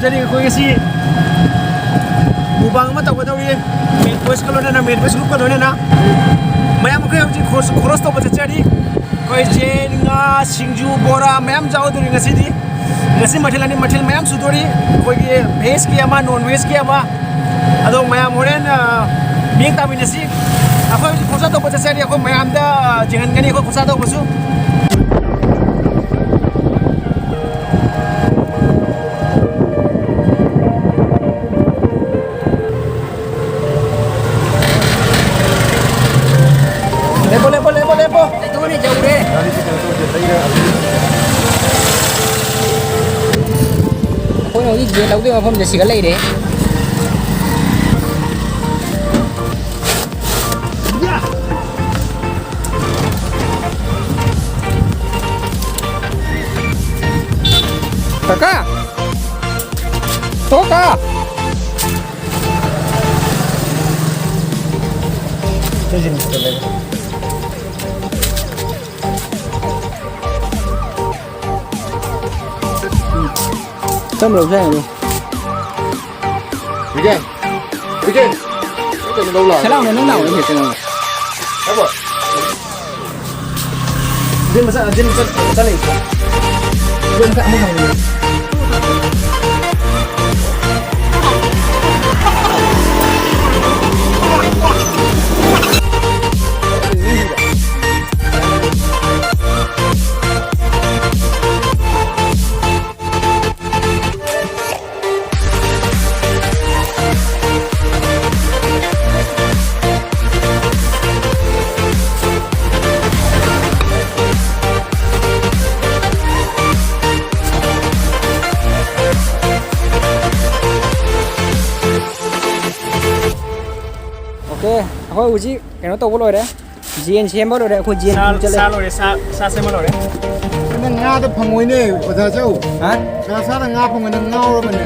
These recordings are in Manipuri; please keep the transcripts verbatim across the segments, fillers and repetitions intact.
ꯆꯠꯂꯤ ꯑꯩꯈꯣꯏ ꯉꯁꯤ mukbang ꯑꯃ ꯇꯧꯒꯗꯧꯔꯤ, ꯃꯦꯠ ꯕꯣꯏꯁꯀ ꯂꯣꯏꯅꯅ, ꯃꯦꯠ ꯕꯣꯏꯁ ꯒ꯭ꯔꯨꯞꯀ ꯂꯣꯏꯅꯅ꯫ ꯃꯌꯥꯝ ꯑꯩꯈꯣꯏ ꯍꯧꯖꯤꯛ ꯈꯣꯔꯁ, ꯈꯣꯔꯁ ꯇꯧꯕ ꯆꯠꯆꯔꯤ꯫ ꯑꯩꯈꯣꯏ ꯌꯦꯟ, ꯉꯥ, ꯁꯤꯡꯖꯨ, ꯕꯣꯔꯥ ꯃꯌꯥꯝ ꯆꯥꯎꯗꯣꯔꯤ ꯉꯁꯤꯗꯤ꯫ ꯉꯁꯤ ꯃꯊꯦꯜ ꯑꯅꯤ, ꯃꯊꯦꯜ ꯃꯌꯥꯝ ꯁꯨꯗꯣꯔꯤ꯫ ꯑꯩꯈꯣꯏꯒꯤ ꯚꯦꯖꯀꯤ ꯑꯃ, ꯅꯣꯟ ꯚꯦꯖꯀꯤ ꯑꯃ꯫ ꯑꯗꯣ ꯃꯌꯥꯝ ꯍꯣꯔꯦꯟ, ꯑ, ꯃꯤꯠꯌꯦꯡ ꯇꯥꯃꯤꯟꯅꯁꯤ꯫ ꯑꯩꯈꯣꯏ ꯍꯧꯖꯤꯛ ꯈꯣꯔꯁꯥ ꯇꯧꯕ ꯆꯠꯆꯔꯤ꯫ ꯑꯩꯈꯣꯏ ꯃꯌꯥꯝꯗ, ꯑ, ꯌꯦꯡꯍꯟꯒꯅꯤ ꯑꯩꯈꯣꯏ ꯈꯣꯔꯁꯥ ꯇꯧꯕꯁꯨ꯫ ꯂꯦꯞꯄꯣ, ꯂꯦꯞꯄꯣ, ꯂꯦꯞꯄꯣ, ꯂꯦꯞꯄꯣ꯫ ꯑꯩꯈꯣꯏꯅ ꯌꯧꯔꯦ꯫ ꯑꯩꯈꯣꯏꯅ ꯍꯧꯖꯤꯛ ꯌꯦꯟ ꯂꯧꯗꯣꯏ ꯃꯐꯝꯁꯦ ꯁꯤꯒ ꯂꯩꯔꯦ꯫ ꯀꯀꯥ! ꯊꯣꯛ ꯀꯀꯥ! ꯀꯔꯝꯕ ꯂꯧꯁꯦ ꯍꯥꯏꯅꯣ? ꯍꯧꯖꯤꯛ ꯍꯧꯖꯤꯛ ꯀꯩꯅꯣ ꯂꯧ ꯂꯥꯛꯑꯣ꯫ ꯁꯤ ꯂꯥꯛꯑꯣꯅꯦ, ꯅꯪ ꯂꯥꯛꯑꯣꯅꯦ, ꯁꯤ ꯀꯩꯅꯣ꯫ ꯍꯥꯏꯕꯣ? ꯖꯤꯝ ꯃꯆꯥ, ꯖꯤꯝ ꯆꯠ-, ꯆꯠꯂꯤꯀꯣ꯫ ꯖꯤꯝ ꯃꯆꯥ ꯑꯃ ꯐꯪꯉꯦ꯫ ꯑꯣꯀꯦ, ꯑꯩꯈꯣꯏ ꯍꯧꯖꯤꯛ ꯀꯩꯅꯣ ꯇꯧꯕ ꯂꯣꯏꯔꯦ, ꯖꯦꯟ ꯁꯦꯝꯕ ꯂꯣꯏꯔꯦ, ꯑꯩꯈꯣꯏ ꯖꯦꯟ ꯁꯥ, ꯄꯨꯡ ꯆꯠꯂꯦ꯫ ꯁꯥ ꯂꯣꯏꯔꯦ, ꯁꯥ, ꯁꯥ ꯁꯦꯝꯕ ꯂꯣꯏꯔꯦ꯫ ꯅꯪ ꯉꯥꯗ ꯐꯪꯉꯣꯏꯅꯦ, ꯑꯣꯖꯥ ꯆꯧ꯫ ꯍꯥ? ꯀꯅꯥ ꯁꯥꯅ ꯉꯥ ꯐꯪꯉꯣꯏ, ꯅꯪ ꯉꯥꯎꯔꯕꯅꯦ꯫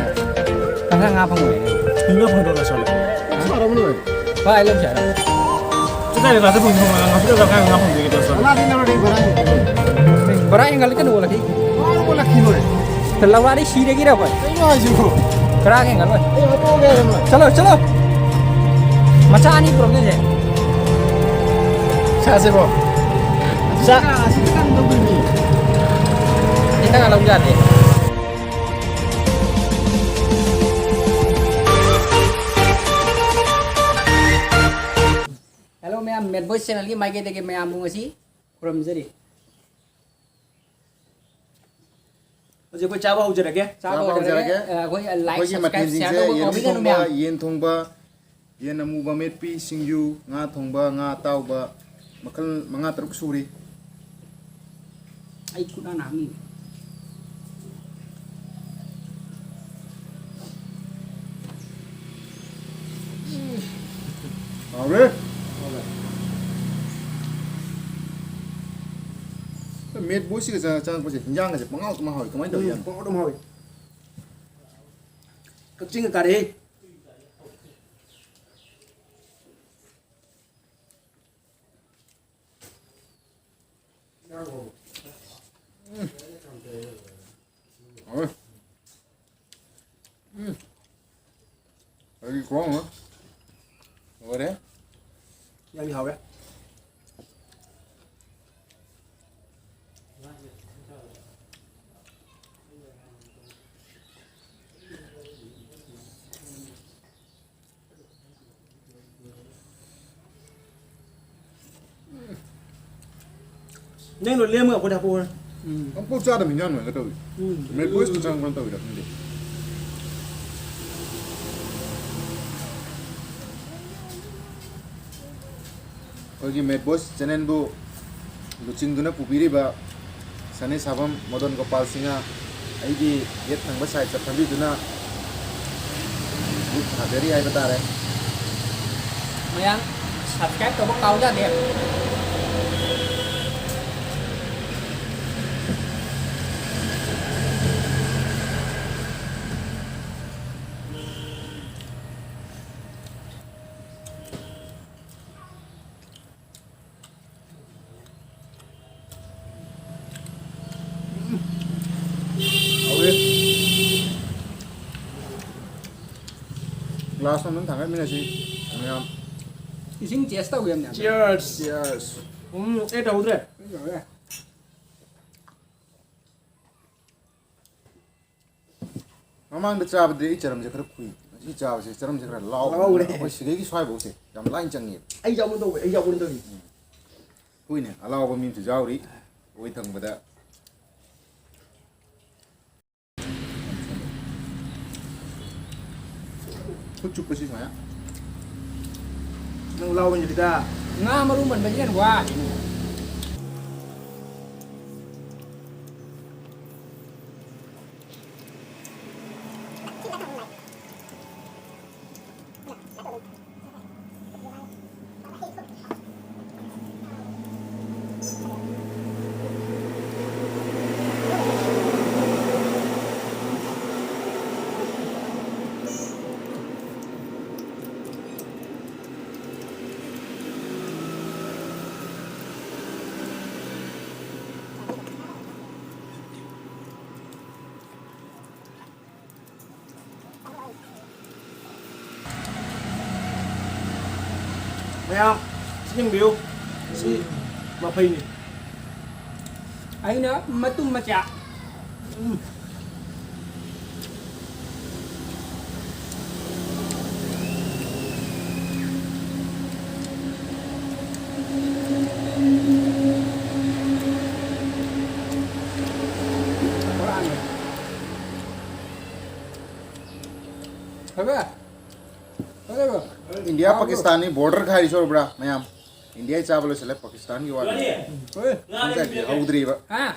ꯀꯅꯥ ꯉꯥ ꯐꯪꯉꯣꯏ? ꯉꯥ ꯐꯪꯗ꯭ꯔꯣ ꯉꯁꯤ? ꯁꯥꯔꯕ ꯂꯣꯏꯔꯦ꯫ ꯚꯥꯏ, ꯂꯧꯁꯦ ꯍꯥꯏꯔꯣ? ꯆꯠꯂꯦ, ꯉꯥ ꯐꯪꯉꯣꯏ, ꯉꯥ ꯐꯪꯉꯣꯏ, ꯉꯥ ꯐꯪꯗꯣꯏꯒꯦ ꯇꯧꯔ ꯆꯠꯂꯦ꯫ ꯀꯅꯥꯗꯤ ꯂꯧꯔꯗꯤ ꯚꯔꯥ ꯍꯦꯟꯒꯠꯇꯣꯏꯅꯣ? ꯚꯔꯥ ꯍꯦꯟꯒꯠꯂꯛꯀꯅꯨ, ꯑꯣꯜꯂꯛꯈꯤ꯫ ꯚꯔꯥ ꯑꯣꯜꯂꯛꯈꯤ ꯂꯣꯏꯔꯦ꯫ ꯂꯧꯔꯥꯗꯤ ꯁꯤꯔꯒꯦꯔ ꯑꯩꯈꯣꯏ? ꯀꯩꯅꯣ ꯍꯥꯏꯁꯤꯕꯣ? ꯆꯔꯥ ꯍꯦꯟꯒꯠꯂꯣꯏ꯫ ꯑꯩ ꯍꯥꯠꯇꯣꯛꯑꯒꯦ ꯍꯥꯏꯔꯣ ꯅꯣꯏ? ꯆꯠꯂꯣ, ꯆꯠꯂꯣ꯫ ꯃꯆꯥ ꯑꯅꯤ ꯄꯨꯔꯛꯇꯣꯏꯁꯦ꯫ ꯆꯥꯁꯤꯕꯣ? ꯆꯥ-, ꯑꯁꯤꯗꯤ ꯀꯩꯅꯣ ꯇꯧꯗꯣꯏꯅꯤ꯫ ꯈꯤꯇꯪ ꯂꯧ ꯌꯥꯗꯦ꯫ Hello ꯃꯌꯥꯝ, Mad Boys channelꯒꯤ ꯃꯥꯏꯀꯩꯗꯒꯤ ꯃꯌꯥꯝꯕꯨ ꯉꯁꯤ ꯈꯨꯔꯨꯝꯖꯔꯤ꯫ ꯍꯧꯖꯤꯛ ꯑꯩꯈꯣꯏ ꯆꯥꯕ ꯍꯧꯖꯔꯒꯦ꯫ ꯆꯥꯕ ꯆꯥꯕ ꯍꯧꯖꯔꯒꯦ꯫ ꯍꯧꯖꯔꯒꯦ꯫ ꯑ, ꯑꯩꯈꯣꯏ like, ꯑꯩꯈꯣꯏꯒꯤ subscribe, ꯃꯊꯦꯜꯁꯤꯡꯁꯦ share ꯇꯧꯕ ꯌꯦꯔꯨꯝ ꯀꯥꯎꯕꯤꯒꯅꯨ ꯊꯣꯡꯕ, ꯃꯌꯥꯝ꯫ ꯌꯦꯟ ꯊꯣꯡꯕ, ꯌꯦꯟ ꯑꯃꯨꯕ ꯑꯃꯦꯠꯄꯤ, ꯁꯤꯡꯖꯨ, ꯉꯥ ꯊꯣꯡꯕ, ꯉꯥ ꯑꯇꯥꯎꯕ, ꯃꯈꯜ ꯃꯉꯥ ꯇꯔꯨꯛ ꯁꯨꯔꯤ꯫ ꯑꯩ ꯈꯨꯠ ꯍꯥꯟꯅ ꯍꯥꯝꯃꯤ꯫ ꯍꯥꯎꯔꯦ꯫ Mad Boysꯁꯤꯒ ꯆꯪꯉꯛꯄꯁꯦ ꯍꯤꯟꯖꯥꯡꯒꯁꯦ ꯄꯪꯍꯥꯎꯇ ꯍꯥꯎꯏ꯫ ꯀꯃꯥꯏꯅ ꯇꯧꯔꯤ ꯎꯝ, ꯖꯥꯠꯅꯣ? ꯄꯪꯍꯥꯎꯇ ꯍꯥꯎꯏ꯫ ꯀꯛꯆꯤꯡꯒ ꯀꯥꯔꯛꯑꯦ꯫ ꯎꯝ꯫ ꯍꯥꯎꯋꯦ꯫ ꯎꯝ꯫ ꯑꯩꯒꯤ ꯈꯨꯍꯥꯎꯅ ꯂꯣꯏꯔꯦ꯫ ꯌꯥꯝ ꯍꯥꯎꯋꯦ꯫ ꯅꯪ ꯂꯣꯏ ꯂꯦꯝꯃꯒ ꯑꯩꯈꯣꯏꯗ ꯍꯥꯞꯄꯛꯑꯣ꯫ ꯎꯝ꯫ ꯑꯃꯨꯛꯐꯥꯎ ꯆꯥꯗꯕ ꯍꯤꯟꯖꯥꯡ ꯑꯣꯏꯔꯒ ꯇꯧꯏ꯫ ꯎꯝ꯫ Mad Boysꯇ ꯆꯪꯕ꯭ꯔꯥ ꯇꯧꯏꯔꯥ ꯈꯪꯗꯦ꯫ ꯑꯩꯈꯣꯏꯒꯤ Mad Boys channelꯕꯨ ꯂꯨꯆꯤꯡꯗꯨꯅ ꯄꯨꯕꯤꯔꯤꯕ ꯁꯅꯤꯁꯥꯕꯝ ꯃꯣꯗꯟ ꯒꯣꯄꯥꯜ ꯁꯤꯡꯍ, ꯑꯩꯒꯤ ꯌꯦꯠ ꯊꯪꯕ sideꯇ ꯐꯝꯕꯤꯗꯨꯅ ꯃꯤꯠ ꯊꯥꯖꯔꯤ ꯍꯥꯏꯕ ꯇꯥꯔꯦ꯫ ꯃꯌꯥꯝ subscribe ꯇꯧꯕ ꯀꯥꯎꯖꯗꯦ꯫ ꯍꯥꯎꯋꯦ꯫ Glass ꯑꯃ ꯑꯗꯨꯝ ꯊꯥꯡꯒꯠꯃꯤꯟꯅꯁꯤ ꯃꯌꯥꯝ꯫ ꯏꯁꯤꯡ taste ꯇꯧꯒꯦ ꯌꯥꯝꯅ꯫ Cheers! Cheers! ꯎꯝ, ꯑꯩ ꯇꯧꯗ꯭ꯔꯦ꯫ ꯑꯩ ꯇꯧꯔꯦ꯫ ꯃꯃꯥꯡꯗ ꯆꯥꯕꯗꯤ ꯑꯩ ꯆꯔꯝꯁꯦ ꯈꯔ ꯈꯨꯏ꯫ ꯉꯁꯤ ꯆꯥꯕꯁꯦ ꯆꯔꯝꯁꯦ ꯈꯔ ꯂꯥꯎꯕꯅꯤꯅ ꯂꯥꯎꯔꯦ꯫ ꯑꯩꯈꯣꯏ ꯁꯤꯗꯒꯤ ꯁ꯭ꯋꯥꯏꯐꯥꯎꯁꯦ ꯌꯥꯝ ꯂꯥꯏꯅ ꯆꯪꯉꯦꯕ꯫ ꯑꯩ ꯌꯥꯎꯒꯦ ꯇꯧꯕ, ꯑꯩ ꯌꯥꯎꯒꯦ ꯇꯧꯔꯤ꯫ ꯍꯣꯏꯅꯦ, ꯑꯂꯥꯎꯕ ꯃꯤ ꯑꯃꯁꯨ ꯌꯥꯎꯔꯤ ꯑꯣꯏ ꯊꯪꯕꯗ꯫ ꯈꯨꯠ ꯆꯨꯞꯄꯁꯤ ꯁꯨꯃꯥꯏꯅ꯫ ꯅꯪ ꯂꯥꯎꯕꯅꯤꯗ꯫ ꯉꯥ ꯃꯔꯨ ꯃꯟꯕꯁꯤ ꯍꯦꯟꯅ ꯋꯥꯔꯤꯅꯦ꯫ ꯃꯌꯥꯝ, ꯁꯤ ꯌꯦꯡꯕꯤꯌꯨ꯫ ꯁꯤ ꯃꯐꯩꯅꯤ꯫ ꯑꯩꯅ ꯃꯇꯨꯝ ꯃꯆꯥ꯫ ꯎꯝ꯫ ꯏꯟꯗꯤꯌꯥ ꯄꯥꯀꯤꯁꯇꯥꯟꯒꯤ border ꯈꯥꯏꯔꯤꯁꯦ ꯎꯔꯕ꯭ꯔꯥ ꯃꯌꯥꯝ? ꯏꯟꯗꯤꯌꯥꯒꯤ ꯆꯥꯕ ꯂꯣꯏꯁꯤꯜꯂꯦ, ꯄꯥꯀꯤꯁꯇꯥꯟꯒꯤ ꯋꯥꯅꯤ꯫ ꯍꯣꯏ꯫ ꯍꯧꯗ꯭ꯔꯤꯕ꯫ ꯍꯥ?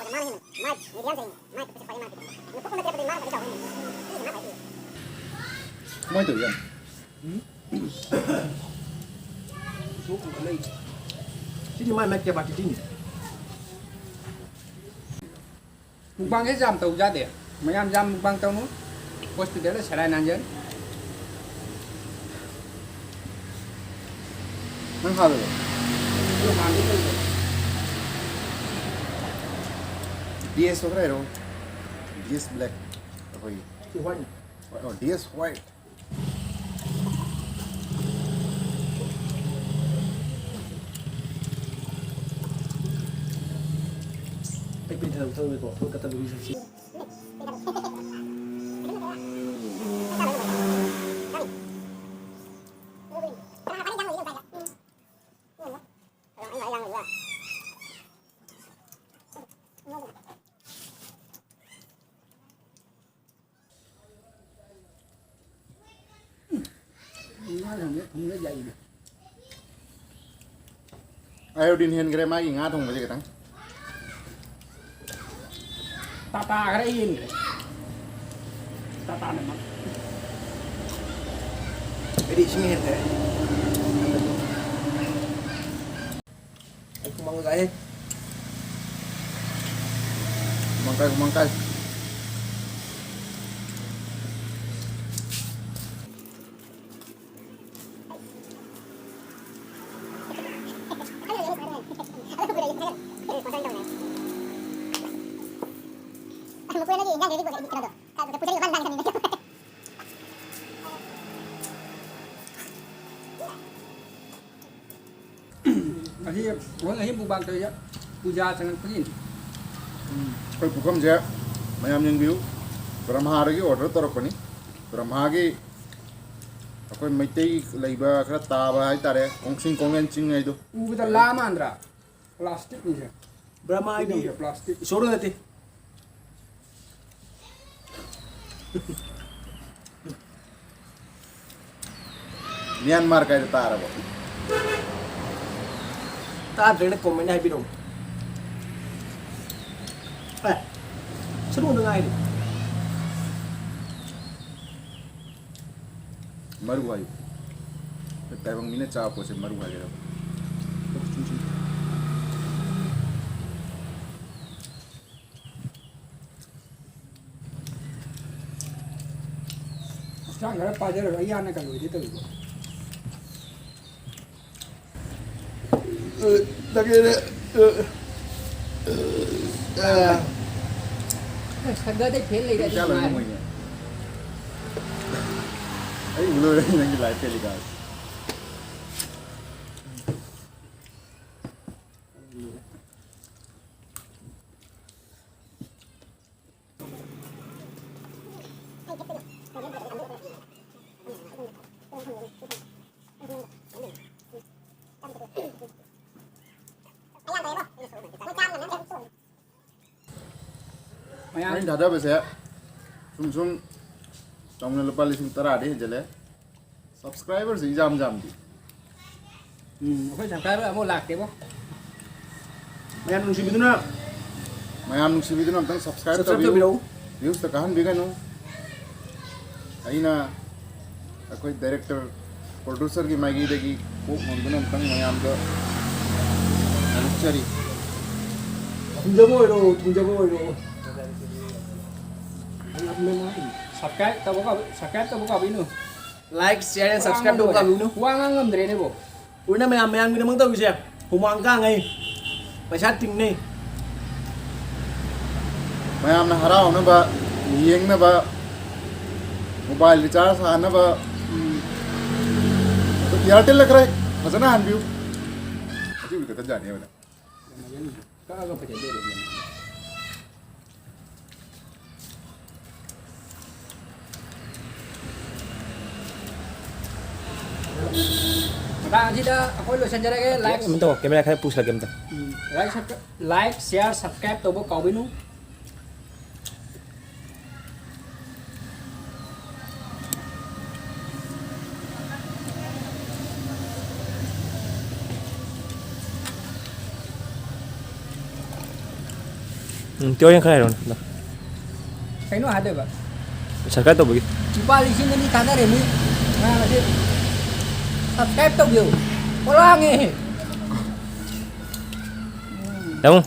ꯃꯥꯅ ꯍꯦꯟꯅ ꯃꯥꯏ ꯃꯤꯗꯤꯌꯝ ꯆꯍꯤ, ꯃꯥꯏ ꯄꯤꯛꯄꯁꯦ ꯈ꯭ꯋꯥꯏꯗꯩ ꯃꯥꯅ ꯄꯤꯛꯄꯅꯤ꯫ ꯅꯨꯄꯥ ꯀꯨꯝꯕ ꯇꯔꯦꯠꯄꯨꯗꯤ ꯃꯥꯅ ꯈ꯭ꯋꯥꯏꯗꯩ ꯆꯥꯎꯕꯅꯤ꯫ ꯁꯤꯁꯦ ꯃꯥ ꯈ꯭ꯋꯥꯏꯗꯩ ꯄꯤꯛꯑꯦ꯫ ꯀꯃꯥꯏꯅ ꯇꯧꯔꯤꯖꯥꯠꯅꯣ? ꯁꯤꯗꯤ ꯃꯥꯏ ꯃꯥꯏ ꯀꯦꯄꯥꯁꯤꯇꯤꯅꯤ꯫ ꯃꯨꯛꯕꯥꯡꯁꯦ ꯌꯥꯝ ꯇꯧꯖꯥꯗꯦ꯫ ꯃꯌꯥꯝ ꯌꯥꯝ ꯃꯨꯛꯕꯥꯡ ꯇꯧꯅꯨ꯫ ꯍꯣꯁꯄꯤꯇꯥꯜꯗ ꯁꯦꯂꯥꯏꯟ ꯍꯥꯟꯖꯅꯤ꯫ ꯅꯪ ꯍꯥꯜꯂꯕꯣ? ꯑꯗꯨ ꯍꯥꯟꯅꯗꯤ ꯂꯩꯕ꯫ ꯗꯤ ꯑꯦꯁ ꯇꯣ ꯈꯔ ꯍꯩꯔꯛꯑꯣ꯫ D S black. ꯑꯩꯈꯣꯏꯒꯤ꯫ ꯁꯤ ꯋꯥꯏꯠꯅꯤ꯫ ꯑꯣ, ꯗꯤ ꯑꯦꯁ ꯋꯥꯏꯠ꯫ ꯑꯩ ꯄꯦꯟ ꯊꯥꯗꯕ ꯊꯧꯔꯦꯀꯣ, ꯑꯩꯈꯣꯏ ꯀꯠꯇꯕꯒꯤ ꯁꯛꯁꯤ꯫ ꯉꯥ ꯊꯣꯡꯕ ꯊꯣꯡꯕ ꯌꯥꯏꯅꯦ꯫ ꯑꯥꯏꯑꯣꯗꯤꯟ ꯍꯦꯟꯈ꯭ꯔꯦ ꯃꯥꯒꯤ ꯉꯥ ꯊꯣꯡꯕꯁꯦ ꯈꯤꯇꯪ꯫ ꯇꯥꯇꯥ ꯈꯔ ꯍꯦꯟꯈ꯭ꯔꯦ꯫ ꯇꯥꯇꯥꯅ ꯃꯥ꯫ ꯑꯩꯗꯤ ꯏꯁꯤꯡ ꯍꯦꯟꯈ꯭ꯔꯦ꯫ ꯑꯩ ꯍꯨꯃꯥꯡ ꯇꯥꯏꯍꯦ꯫ ꯍꯨꯃꯥꯡ ꯇꯥꯏ, ꯍꯨꯃꯥꯡ ꯇꯥꯏ꯫ ꯑꯁꯤ ꯍꯣꯏ ꯑꯍꯤꯡ ꯃꯨꯛꯕꯥꯡ ꯇꯧꯔꯤꯁꯦ ꯄꯨꯖꯥ ꯆꯪꯉꯛꯄꯒꯤꯅꯤ꯫ ꯎꯝ, ꯑꯩꯈꯣꯏ ꯄꯨꯈꯝꯁꯦ ꯃꯌꯥꯝ ꯌꯦꯡꯕꯤꯌꯨ, ꯕ꯭ꯔꯍꯃꯥꯗꯒꯤ ꯑꯣꯔꯗꯔ ꯇꯧꯔꯛꯄꯅꯤ꯫ ꯕ꯭ꯔꯍꯃꯥꯒꯤ ꯑꯩꯈꯣꯏ ꯃꯩꯇꯩ ꯂꯩꯕ ꯈꯔ ꯇꯥꯕ ꯍꯥꯏꯇꯥꯔꯦ, ꯀꯣꯡꯁꯤꯡ ꯀꯣꯡꯂꯦꯟ ꯆꯤꯡ ꯍꯥꯏꯗꯣ꯫ ꯎꯕꯗ ꯂꯥ ꯃꯥꯟꯗ꯭ꯔꯥ? ꯄ꯭ꯂꯥꯁꯇꯤꯛꯅꯤꯁꯦ꯫ ꯕ꯭ꯔꯍꯃꯥꯒꯤ ꯁꯤꯗꯤ ꯄ꯭ꯂꯥꯁꯇꯤꯛ꯫ ꯏꯁꯣꯔ ꯅꯠꯇꯦ꯫ ꯃ꯭ꯌꯥꯟꯃꯥꯔ ꯀꯥꯏꯗ ꯇꯥꯔꯕꯣ? ꯇꯥꯗ꯭ꯔꯒꯅ ꯀꯣꯃꯦꯟ ꯍꯥꯏꯕꯤꯔꯛꯎ꯫ ꯑꯦ, ꯁꯅꯨꯗ ꯉꯥꯏꯔꯤ꯫ ꯃꯔꯨ ꯍꯥꯏꯌꯨ꯫ ꯑꯩꯈꯣꯏ ꯇꯥꯏꯕꯪ ꯃꯤꯅ ꯆꯥꯕ ꯄꯣꯠꯁꯦ ꯃꯔꯨ ꯍꯥꯏꯒꯗꯕ꯫ ꯍꯛꯆꯥꯡ ꯈꯔ ꯄꯥꯖꯔꯒ ꯑꯩ ꯍꯥꯟꯅ ꯀꯩꯅꯣꯗꯤ ꯇꯧꯔꯤꯕꯣ? ꯁꯪꯒꯗꯩ ꯐꯦꯟ ꯂꯩꯔꯗꯤ ꯅꯨꯡꯉꯥꯏꯔꯦ꯫ ꯑꯩ ꯎ ꯂꯣꯏꯔꯦ ꯅꯪꯒꯤ ꯂꯥꯏꯐ ꯇꯦꯂꯤꯀꯥꯁ꯫ ꯃꯌꯥꯝ ꯑꯩꯅ ꯊꯥꯗꯕꯁꯦ ꯁꯨꯝ ꯁꯨꯝ ꯆꯥꯎꯅ ꯂꯨꯄꯥ ꯂꯤꯁꯤꯡ ꯇꯔꯥꯗꯤ ꯍꯦꯟꯖꯜꯂꯦ꯫ ꯁꯕꯁꯀ꯭ꯔꯥꯏꯕꯔꯁꯦ ꯏꯌꯥꯝ ꯌꯥꯝꯗꯦ꯫ ꯎꯝ, ꯑꯩꯈꯣꯏ ꯁꯕꯁꯀ꯭ꯔꯥꯏꯕꯔ ꯑꯃꯨꯛ ꯂꯥꯛꯇꯦꯕꯣ꯫ ꯃꯌꯥꯝ ꯅꯨꯡꯁꯤꯕꯤꯗꯨꯅ ꯃꯌꯥꯝ ꯅꯨꯡꯁꯤꯕꯤꯗꯨꯅ ꯑꯝꯇꯪ ꯁꯕꯁꯀ꯭ꯔꯥꯏꯕ ꯁꯕꯁꯀ꯭ꯔꯥꯏꯕ ꯇꯧꯕꯤꯌꯨ꯫ ꯇꯧꯕꯤꯔꯛꯎ꯫ ꯚ꯭ꯌꯨꯁꯇ ꯀꯥꯍꯟꯕꯤꯒꯅꯨ꯫ ꯑꯩꯅ ꯑꯩꯈꯣꯏ ꯗꯥꯏꯔꯦꯛꯇꯔ, ꯄ꯭ꯔꯣꯗ꯭ꯌꯨꯁꯔꯒꯤ ꯃꯥꯏꯀꯩꯗꯒꯤ ꯀꯣꯛ ꯉꯝꯗꯨꯅ ꯑꯝꯇꯪ ꯃꯌꯥꯝꯗ ꯍꯥꯏꯔꯛꯆꯔꯤ꯫ ꯊꯨꯡꯖꯕ ꯑꯣꯏꯔꯣ, ꯊꯨꯡꯖꯕ ꯑꯣꯏꯔꯣ꯫ ꯁꯕꯁꯀ꯭ꯔꯥꯏꯕ ꯇꯧꯕ ꯀꯥꯎ-, ꯁꯕꯁꯀ꯭ꯔꯥꯏꯕ ꯇꯧꯕ ꯀꯥꯎꯕꯤꯅꯨ꯫ Like, share and subscribe ꯇꯧꯕ ꯀꯥꯎꯕꯤꯅꯨ꯫ ꯋꯥ ꯉꯥꯡ ꯉꯝꯗ꯭ꯔꯦꯅꯦꯕꯣ꯫ ꯎꯔꯅ ꯃꯌꯥꯝ ꯃꯌꯥꯝꯒꯤꯗꯃꯛ ꯇꯧꯔꯤꯁꯦ꯫ ꯍꯨꯃꯥꯡ ꯀꯥꯡꯉꯩ꯫ ꯄꯩꯁꯥ ꯇꯤꯡꯅꯩ꯫ ꯃꯌꯥꯝꯅ ꯍꯔꯥꯎꯅꯕ, ꯌꯦꯡꯅꯕ, ꯃꯣꯕꯥꯏꯜ ꯔꯤꯆꯥꯔꯖ ꯍꯥꯟꯅꯕ, ꯎꯝ, ꯑꯗꯨ ꯑꯦꯌꯥꯔꯇꯦꯜꯗ ꯈꯔ ꯐꯖꯅ ꯍꯥꯟꯕꯤꯌꯨ꯫ ꯑꯗꯨꯒꯤ ꯈꯛꯇ ꯖꯥꯠꯅꯤ ꯑꯣꯏꯅ꯫ ꯀꯛꯑꯒ ꯐꯖꯗꯦ ꯑꯗꯨꯝ꯫ ꯃꯇꯥꯡ ꯑꯁꯤꯗ ꯑꯩꯈꯣꯏ ꯂꯣꯏꯁꯤꯟꯖꯔꯒꯦ꯫ Like ꯑꯝꯇ ꯇꯧ, ꯀꯦꯃꯦꯔꯥ ꯈꯔ ꯄꯨꯁꯤꯜꯂꯛꯀꯦ ꯑꯝꯇ꯫ ꯎꯝ, like, subscri-, like, share, subscribe ꯇꯧꯕ ꯀꯥꯎꯕꯤꯅꯨ꯫ ꯎꯝ, ꯇꯤꯌꯣꯔ ꯌꯥꯡꯈꯩ ꯍꯥꯏꯔꯣꯅꯦ, ꯗꯥ꯫ ꯀꯩꯅꯣ ꯍꯥꯏꯗꯣꯏꯕ? ꯁꯕꯁꯀ꯭ꯔꯥꯏꯕ ꯇꯧꯕꯒꯤ꯫ ꯂꯨꯄꯥ ꯂꯤꯁꯤꯡ ꯑꯅꯤ ꯊꯥꯗꯔꯦ ꯃꯤ ꯃꯌꯥꯝ ꯑꯁꯤ꯫ ꯁꯕꯁꯀ꯭ꯔꯥꯏꯕ ꯇꯧꯕꯤꯌꯨ꯫ ꯄꯣꯂꯥꯡꯉꯦ꯫ ꯇꯥꯃꯣ꯫